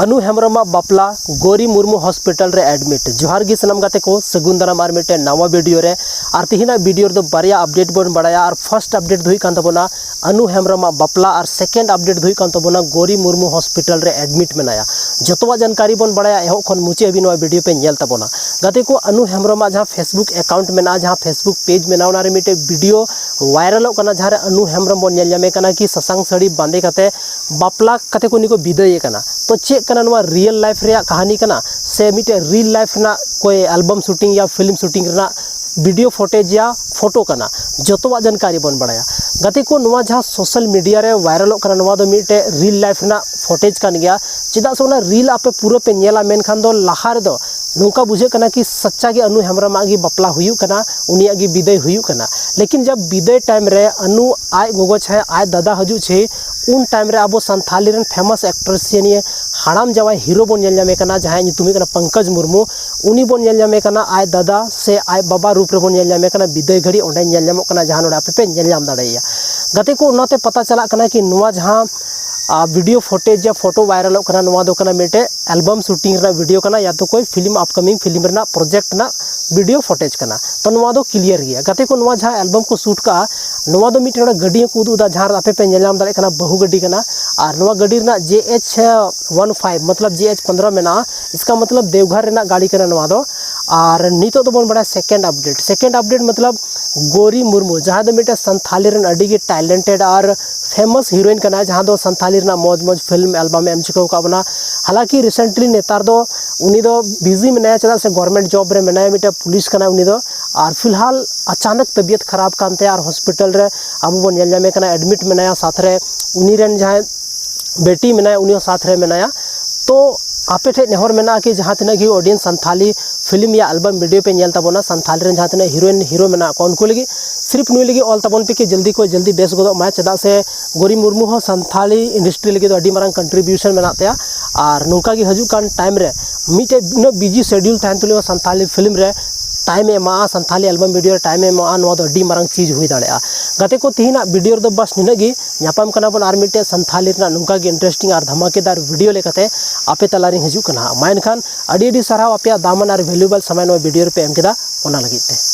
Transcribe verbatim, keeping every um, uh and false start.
ᱟᱹᱱᱩ ᱦᱮᱢᱵᱨᱚᱢᱟᱜ ᱵᱟᱯᱞᱟ, ᱜᱳᱨᱤ ᱢᱩᱨᱢᱩ ᱦᱚᱥᱯᱤᱴᱟᱞ ᱨᱮ ᱮᱰᱢᱤᱴ᱾ ᱡᱚᱦᱟᱨ ᱜᱮ ᱥᱟᱱᱟᱢ ᱜᱟᱛᱮ ᱠᱚ, ᱥᱟᱹᱜᱩᱱ ᱫᱟᱨᱟᱢ ᱟᱨ ᱢᱤᱫᱴᱮᱱ ᱱᱟᱣᱟ ᱵᱷᱤᱰᱤᱭᱳ ᱨᱮ᱾ ᱟᱨ ᱛᱮᱦᱮᱧᱟᱜ ᱵᱷᱤᱰᱤᱭᱳ ᱨᱮᱫᱚ ᱵᱟᱨᱭᱟ ᱟᱯᱰᱮᱴ ᱵᱚᱱ ᱵᱟᱲᱟᱭᱟ᱾ ᱟᱨ ᱯᱷᱟᱨᱥᱴ ᱟᱯᱰᱮᱴ ᱫᱚ ᱦᱩᱭᱩᱜ ᱠᱟᱱ ᱛᱟᱵᱚᱱᱟ ᱟᱹᱱᱩ ᱦᱮᱢᱵᱨᱚᱢᱟᱜ ᱵᱟᱯᱞᱟ, ᱟᱨ ᱥᱮᱠᱮᱱᱰ ᱟᱯᱰᱮᱴ ᱫᱚ ᱦᱩᱭᱩᱜ ᱠᱟᱱ ᱛᱟᱵᱚᱱᱟ ᱜᱳᱨᱤ ᱢᱩᱨᱢᱩ ᱦᱚᱥᱯᱤᱴᱟᱞ ᱨᱮ ᱮᱰᱢᱤᱴ ᱢᱮᱱᱟᱭᱟ᱾ ᱡᱚᱛᱚᱣᱟᱜ ᱡᱟᱱᱠᱟᱨᱤ ᱵᱚᱱ ᱵᱟᱲᱟᱭᱟ, ᱮᱦᱚᱵ ᱠᱷᱚᱱ ᱢᱩᱪᱟᱹᱫ ᱦᱟᱹᱵᱤᱡ ᱱᱚᱣᱟ ᱵᱷᱤᱰᱤᱭᱳ ᱯᱮ ᱧᱮᱞ ᱛᱟᱵᱚᱱᱟ᱾ ᱜᱟᱛᱮ ᱠᱚ, ᱟᱹᱱᱩ ᱦᱮᱢᱵᱨᱚᱢᱟᱜ ᱡᱟᱦᱟᱸ ᱯᱷᱮᱥᱵᱩᱠ ᱮᱠᱟᱣᱩᱱᱴ ᱢᱮᱱᱟᱜᱼᱟ, ᱡᱟᱦᱟᱸ ᱯᱷᱮᱥᱵᱩᱠ ᱯᱮᱡᱽ ᱢᱮᱱᱟᱜᱼᱟ, ᱚᱱᱟ ᱨᱮ ᱢᱤᱫᱴᱮᱡ ᱵᱷᱤᱰᱤᱭᱳ ᱵᱷᱟᱭᱨᱟᱞᱚᱜ ᱠᱟᱱᱟ, ᱡᱟᱦᱟᱸ ᱨᱮ ᱟᱹᱱᱩ ᱦᱮᱢᱵᱨᱚᱢ ᱵᱚᱱ ᱧᱮᱞ ᱧᱟᱢᱮ ᱠᱟᱱᱟ ᱠᱤ ᱥᱟᱥᱟᱝ ᱥᱟᱹᱲᱤ ᱵᱟᱸᱫᱮ ᱠᱟᱛᱮ ᱵᱟᱯᱞᱟ ᱠᱟᱛᱮ ᱠᱚ ᱩᱱᱤ ᱠᱚ ᱵᱤᱫᱟᱹᱭᱮ ᱠᱟᱱᱟ᱾ ᱛᱚ ᱪᱮᱫ ᱠᱟᱱᱟ, ᱱᱚᱣᱟ ᱨᱤᱭᱮᱞ ᱞᱟᱭᱤᱯᱷ ᱨᱮᱭᱟᱜ ᱠᱟᱹᱦᱱᱤ ᱠᱟᱱᱟ ᱥᱮ ᱢᱤᱫᱴᱮᱡ ᱨᱤᱭᱮᱞ ᱞᱟᱭᱤᱯᱷ ᱨᱮᱱᱟᱜ ᱠᱚᱭ ᱮᱞᱵᱟᱢ ᱥᱩᱴᱤᱝ ᱭᱟ ᱯᱷᱤᱞᱢ ᱥᱩᱴᱤᱝ ᱨᱮᱱᱟᱜ ᱵᱷᱤᱰᱤᱭᱳ ᱯᱷᱩᱴᱮᱡᱽ ᱭᱟ ᱯᱷᱳᱴᱳ ᱠᱟᱱᱟ? ᱡᱚᱛᱚᱣᱟᱜ ᱡᱟᱱᱠᱟᱨᱤ ᱵᱚᱱ ᱵᱟᱲᱟᱭᱟ᱾ ᱜᱟᱛᱮ ᱠᱚ, ᱱᱚᱣᱟ ᱡᱟᱦᱟᱸ ᱥᱳᱥᱟᱞ ᱢᱤᱰᱤᱭᱟ ᱨᱮ ᱵᱷᱟᱭᱨᱟᱞᱚᱜ ᱠᱟᱱᱟ, ᱱᱚᱣᱟ ᱫᱚ ᱢᱤᱫᱴᱮᱡ ᱨᱤᱭᱮᱞ ᱞᱟᱭᱤᱯᱷ ᱨᱮᱱᱟᱜ ᱯᱷᱩᱴᱮᱡᱽ ᱠᱟᱱ ᱜᱮᱭᱟ᱾ ᱪᱮᱫᱟᱜ ᱥᱮ ᱚᱱᱟ ᱨᱤᱞ ᱟᱯᱮ ᱯᱩᱨᱟᱹ ᱯᱮ ᱧᱮᱞᱟ, ᱢᱮᱱᱠᱷᱟᱱ ᱫᱚ ᱞᱟᱦᱟ ᱨᱮᱫᱚ ᱱᱚᱝᱠᱟ ᱵᱩᱡᱷᱟᱹᱜ ᱠᱟᱱᱟ ᱠᱤ ᱥᱟᱪᱪᱟ ᱜᱮ ᱟᱹᱱᱩ ᱦᱮᱢᱵᱨᱚᱢᱟᱜ ᱜᱮ ᱵᱟᱯᱞᱟ ᱦᱩᱭᱩᱜ ᱠᱟᱱᱟ, ᱩᱱᱤᱭᱟᱜ ᱜᱮ ᱵᱤᱫᱟᱹᱭ ᱦᱩᱭᱩᱜ ᱠᱟᱱᱟ᱾ ᱞᱮᱠᱤᱱ ᱡᱟᱵ ᱵᱤᱫᱟᱹᱭ ᱴᱟᱭᱤᱢ ᱨᱮ ᱟᱹᱱᱩ ᱟᱡ ᱜᱚᱜᱚ ᱪᱷᱟᱭ ᱟᱡ ᱫᱟᱫᱟ ᱦᱤᱡᱩᱜ ᱪᱷᱮ, ᱩᱱ ᱴᱟᱭᱤᱢ ᱨᱮ ᱟᱵᱚ ᱥᱟᱱᱛᱷᱟᱞᱤ ᱨᱮᱱ ᱯᱷᱮᱢᱟᱥ ᱮᱠᱴᱨᱮᱥ ᱥᱮ ᱱᱤᱭᱟᱹ ᱦᱟᱲᱟᱢ ᱡᱟᱶᱟᱭ ᱦᱤᱨᱳ ᱵᱚᱱ ᱧᱮᱞ ᱧᱟᱢᱮ ᱠᱟᱱᱟ, ᱡᱟᱦᱟᱸᱭ ᱧᱩᱛᱩᱢ ᱦᱩᱭᱩᱜ ᱠᱟᱱᱟ ᱯᱚᱝᱠᱚᱡᱽ ᱢᱩᱨᱢᱩ᱾ ᱩᱱᱤ ᱵᱚᱱ ᱧᱮᱞ ᱧᱟᱢᱮ ᱠᱟᱱᱟ ᱟᱡ ᱫᱟᱫᱟ ᱥᱮ ᱟᱡ ᱵᱟᱵᱟ ᱨᱩᱯ ᱨᱮᱵᱚᱱ ᱧᱮᱞ ᱧᱟᱢᱮ ᱠᱟᱱᱟ ᱵᱤᱫᱟᱹᱭ ᱜᱷᱟᱹᱲᱤ, ᱚᱸᱰᱮ ᱧᱮᱞ ᱧᱟᱢᱚᱜ ᱠᱟᱱᱟ, ᱡᱟᱦᱟᱸ ᱱᱚᱰᱮ ᱟᱯᱮ ᱯᱮ ᱧᱮᱞ ᱧᱟᱢ ᱫᱟᱲᱮᱭᱟᱭᱟ᱾ ᱜᱟᱛᱮ ᱠᱚ, ᱚᱱᱟᱛᱮ ᱯᱟᱛᱟ ᱪᱟᱞᱟᱜ ᱠᱟᱱᱟ ᱠᱤ ᱱᱚᱣᱟ ᱡᱟᱦᱟᱸ ᱵᱷᱤᱰᱤᱭᱳ ᱯᱷᱩᱴᱮᱡᱽ ᱭᱟ ᱯᱷᱳᱴᱳ ᱵᱷᱟᱭᱨᱟᱞᱚᱜ ᱠᱟᱱᱟ, ᱱᱚᱣᱟ ᱫᱚ ᱠᱟᱱᱟ ᱢᱤᱫᱴᱮᱡ ᱮᱞᱵᱟᱢ ᱥᱩᱴᱤᱝ ᱨᱮᱱᱟᱜ ᱵᱷᱤᱰᱤᱭᱳ ᱠᱟᱱᱟ, ᱭᱟ ᱛᱚ ᱠᱳᱭ ᱯᱷᱤᱞᱢ ᱟᱯᱠᱟᱢᱤᱝ ᱯᱷᱤᱞᱢ ᱨᱮᱱᱟᱜ ᱯᱨᱚᱡᱮᱠᱴ ᱨᱮᱱᱟᱜ ᱵᱷᱤᱰᱤᱭᱳ ᱯᱷᱩᱴᱮᱡᱽ ᱠᱟᱱᱟ᱾ ᱛᱚ ᱱᱚᱣᱟ ᱫᱚ ᱠᱞᱤᱭᱟᱨ ᱜᱮᱭᱟ᱾ ᱜᱟᱛᱮ ᱠᱚ, ᱱᱚᱣᱟ ᱡᱟᱦᱟᱸ ᱮᱞᱵᱟᱢ ᱠᱚ ᱥᱩᱴ ᱠᱟᱜᱼᱟ, ᱱᱚᱣᱟ ᱫᱚ ᱢᱤᱫᱴᱮᱱ ᱚᱱᱟ ᱜᱟᱹᱰᱤ ᱦᱚᱸᱠᱚ ᱩᱫᱩᱜ ᱮᱫᱟ, ᱡᱟᱦᱟᱸ ᱨᱮ ᱟᱯᱮ ᱯᱮ ᱧᱮᱞ ᱧᱟᱢ ᱫᱟᱲᱮᱭᱟᱜ ᱠᱟᱱᱟ ᱵᱟᱹᱦᱩ ᱜᱟᱹᱰᱤ ᱠᱟᱱᱟ᱾ ᱟᱨ ᱱᱚᱣᱟ ᱜᱟᱹᱰᱤ ᱨᱮᱱᱟᱜ ᱡᱮ ᱮᱪ ᱚᱣᱟᱱ ᱯᱷᱟᱭᱤᱵᱷ ᱢᱚᱛᱞᱚᱵ ᱡᱮ ᱮᱪ ᱯᱚᱱᱫᱽᱨᱚ ᱢᱮᱱᱟᱜᱼᱟ, ᱤᱥᱠᱟ ᱢᱚᱛᱞᱚᱵ ᱫᱮᱣᱜᱷᱚᱨ ᱨᱮᱱᱟᱜ ᱜᱟᱹᱰᱤ ᱠᱟᱱᱟ ᱱᱚᱣᱟ ᱫᱚ᱾ ᱟᱨ ᱱᱤᱛᱚᱜ ᱫᱚᱵᱚᱱ ᱵᱟᱲᱟᱭᱟ ᱥᱮᱠᱮᱱᱰ ᱟᱯᱰᱮᱴ᱾ ᱥᱮᱠᱮᱱᱰ ᱟᱯᱰᱮᱴ ᱢᱚᱛᱞᱚᱵ ᱜᱳᱨᱤ ᱢᱩᱨᱢᱩ, ᱡᱟᱦᱟᱸᱭ ᱫᱚ ᱢᱤᱫᱴᱮᱱ ᱥᱟᱱᱛᱷᱟᱞᱤ ᱨᱮᱱ ᱟᱹᱰᱤ ᱜᱮ ᱴᱮᱞᱮᱱᱴᱮᱰ ᱟᱨ ᱯᱷᱮᱢᱟᱥ ᱦᱤᱨᱳᱭᱤᱱ ᱠᱟᱱᱟᱭ, ᱡᱟᱦᱟᱸ ᱫᱚ ᱥᱟᱱᱛᱷᱟᱞᱤ ᱨᱮᱱᱟᱜ ᱢᱚᱡᱽ ᱢᱚᱡᱽ ᱯᱷᱤᱞᱢ ᱮᱞᱵᱟᱢ ᱮ ᱮᱢ ᱪᱩᱠᱟᱹᱣ ᱟᱠᱟᱫ ᱵᱚᱱᱟ᱾ ᱦᱟᱞᱟᱸᱠᱤ ᱨᱤᱥᱮᱱᱴᱞᱤ ᱱᱮᱛᱟᱨ ᱫᱚ ᱩᱱᱤ ᱫᱚ ᱵᱤᱡᱤ ᱢᱮᱱᱟᱭᱟ, ᱪᱮᱫᱟᱜ ᱥᱮ ᱜᱚᱨᱢᱮᱱᱴ ᱡᱚᱵ ᱨᱮ ᱢᱮᱱᱟᱭᱟ, ᱢᱤᱫᱴᱮᱱ ᱯᱩᱞᱤᱥ ᱠᱟᱱᱟᱭ ᱩᱱᱤ ᱫᱚ᱾ ᱟᱨ ᱯᱷᱤᱞᱦᱟᱞ ᱟᱪᱟᱱᱚᱠ ᱛᱟᱵᱤᱭᱚᱛ ᱠᱷᱟᱨᱟᱯ ᱠᱟᱱ ᱛᱟᱭᱟ ᱟᱨ ᱦᱚᱥᱯᱤᱴᱟᱞ ᱨᱮ ᱟᱵᱚ ᱵᱚᱱ ᱧᱮᱞ ᱧᱟᱢᱮ ᱠᱟᱱᱟ, ᱮᱰᱢᱤᱴ ᱢᱮᱱᱟᱭᱟ, ᱥᱟᱛᱷ ᱨᱮ ᱩᱱᱤ ᱨᱮᱱ ᱡᱟᱦᱟᱸᱭ ᱵᱮᱴᱤ ᱢᱮᱱᱟᱭᱟ, ᱩᱱᱤ ᱦᱚᱸ ᱥᱟᱛᱷ ᱨᱮ ᱢᱮᱱᱟᱭᱟ᱾ ᱛᱚ ᱟᱯᱮ ᱴᱷᱮᱱ ᱱᱮᱦᱚᱨ ᱢᱮᱱᱟᱜᱼᱟ ᱠᱤ ᱡᱟᱦᱟᱸ ᱛᱤᱱᱟᱹᱜ ᱜᱮ ᱚᱰᱤᱭᱮᱱᱥ ᱥᱟᱱᱛᱷᱟᱞᱤ ᱯᱷᱤᱞᱢ ᱭᱟ ᱮᱞᱵᱟᱢ ᱵᱷᱤᱰᱤᱭᱳ ᱯᱮ ᱧᱮᱞ ᱛᱟᱵᱚᱱᱟ, ᱥᱟᱱᱛᱷᱟᱞᱤ ᱨᱮᱱ ᱡᱟᱦᱟᱸ ᱛᱤᱱᱟᱹᱜ ᱦᱤᱨᱳᱭᱤᱱ ᱦᱤᱨᱳ ᱢᱮᱱᱟᱜ ᱠᱚᱣᱟ, ᱩᱱᱠᱩ ᱞᱟᱹᱜᱤᱫ ᱥᱤᱨᱯ ᱱᱩᱭ ᱞᱟᱹᱜᱤᱫ ᱚᱞ ᱛᱟᱵᱚᱱ ᱯᱮ ᱠᱤ ᱡᱚᱞᱫᱤ ᱠᱷᱚᱱ ᱡᱚᱞᱫᱤ ᱵᱮᱥ ᱜᱚᱫᱚᱜ ᱢᱟᱭ, ᱪᱮᱫᱟᱜ ᱥᱮ ᱜᱳᱨᱤ ᱢᱩᱨᱢᱩ ᱦᱚᱸ ᱥᱟᱱᱛᱷᱟᱞᱤ ᱤᱱᱰᱟᱥᱴᱨᱤ ᱞᱟᱹᱜᱤᱫ ᱫᱚ ᱟᱹᱰᱤ ᱢᱟᱨᱟᱝ ᱠᱚᱱᱴᱨᱤᱵᱤᱭᱩᱥᱚᱱ ᱢᱮᱱᱟᱜ ᱛᱟᱭᱟ᱾ ᱟᱨ ᱱᱚᱝᱠᱟ ᱜᱮ ᱦᱤᱡᱩᱜ ᱠᱟᱱ ᱴᱟᱭᱤᱢ ᱨᱮ ᱢᱤᱫᱴᱮᱡ ᱩᱱᱟᱹᱜ ᱵᱤᱡᱤ ᱥᱮᱰᱤᱭᱩᱞ ᱛᱟᱦᱮᱱ ᱛᱩᱞᱩᱡ ᱦᱚᱸ ᱥᱟᱱᱛᱷᱟᱞᱤ ᱯᱷᱤᱞᱢ ᱨᱮ time ᱮ ᱮᱢᱟᱜᱼᱟ, ᱥᱟᱱᱛᱷᱟᱞᱤ album video ᱨᱮ time ᱮ ᱮᱢᱟᱜᱼᱟ, ᱱᱚᱣᱟ ᱫᱚ ᱟᱹᱰᱤ ᱢᱟᱨᱟᱝ ᱪᱤᱡᱽ ᱦᱩᱭ ᱫᱟᱲᱮᱭᱟᱜᱼᱟ᱾ ᱜᱟᱛᱮ ᱠᱚ, ᱛᱤᱦᱤᱧᱟᱜ video ᱨᱮᱫᱚ ᱵᱟᱥ ᱱᱤᱱᱟᱹᱜ ᱜᱮ᱾ ᱧᱟᱯᱟᱢ ᱠᱟᱱᱟ ᱵᱚᱱ ᱟᱨ ᱢᱤᱫᱴᱮᱡ ᱥᱟᱱᱛᱷᱟᱞᱤ ᱨᱮᱱᱟᱜ ᱱᱚᱝᱠᱟ ᱜᱮ interesting ᱟᱨ ᱫᱷᱟᱢᱟᱠᱮᱫᱟᱨ video ᱞᱮᱠᱟᱛᱮ ᱟᱯᱮ ᱛᱟᱞᱟᱨᱤᱧ ᱦᱤᱡᱩᱜ ᱠᱟᱱᱟ ᱦᱟᱸᱜ᱾ ᱢᱟ ᱮᱱᱠᱷᱟᱱ ᱟᱹᱰᱤ ᱟᱹᱰᱤ ᱥᱟᱨᱦᱟᱣ ᱟᱯᱮᱭᱟᱜ ᱫᱟᱢᱟᱱ ᱟᱨ valuable ᱥᱚᱢᱚᱭ ᱱᱚᱣᱟ video ᱨᱮᱯᱮ ᱮᱢ ᱠᱮᱫᱟ, ᱚᱱᱟ ᱞᱟᱹᱜᱤᱫ ᱛᱮ᱾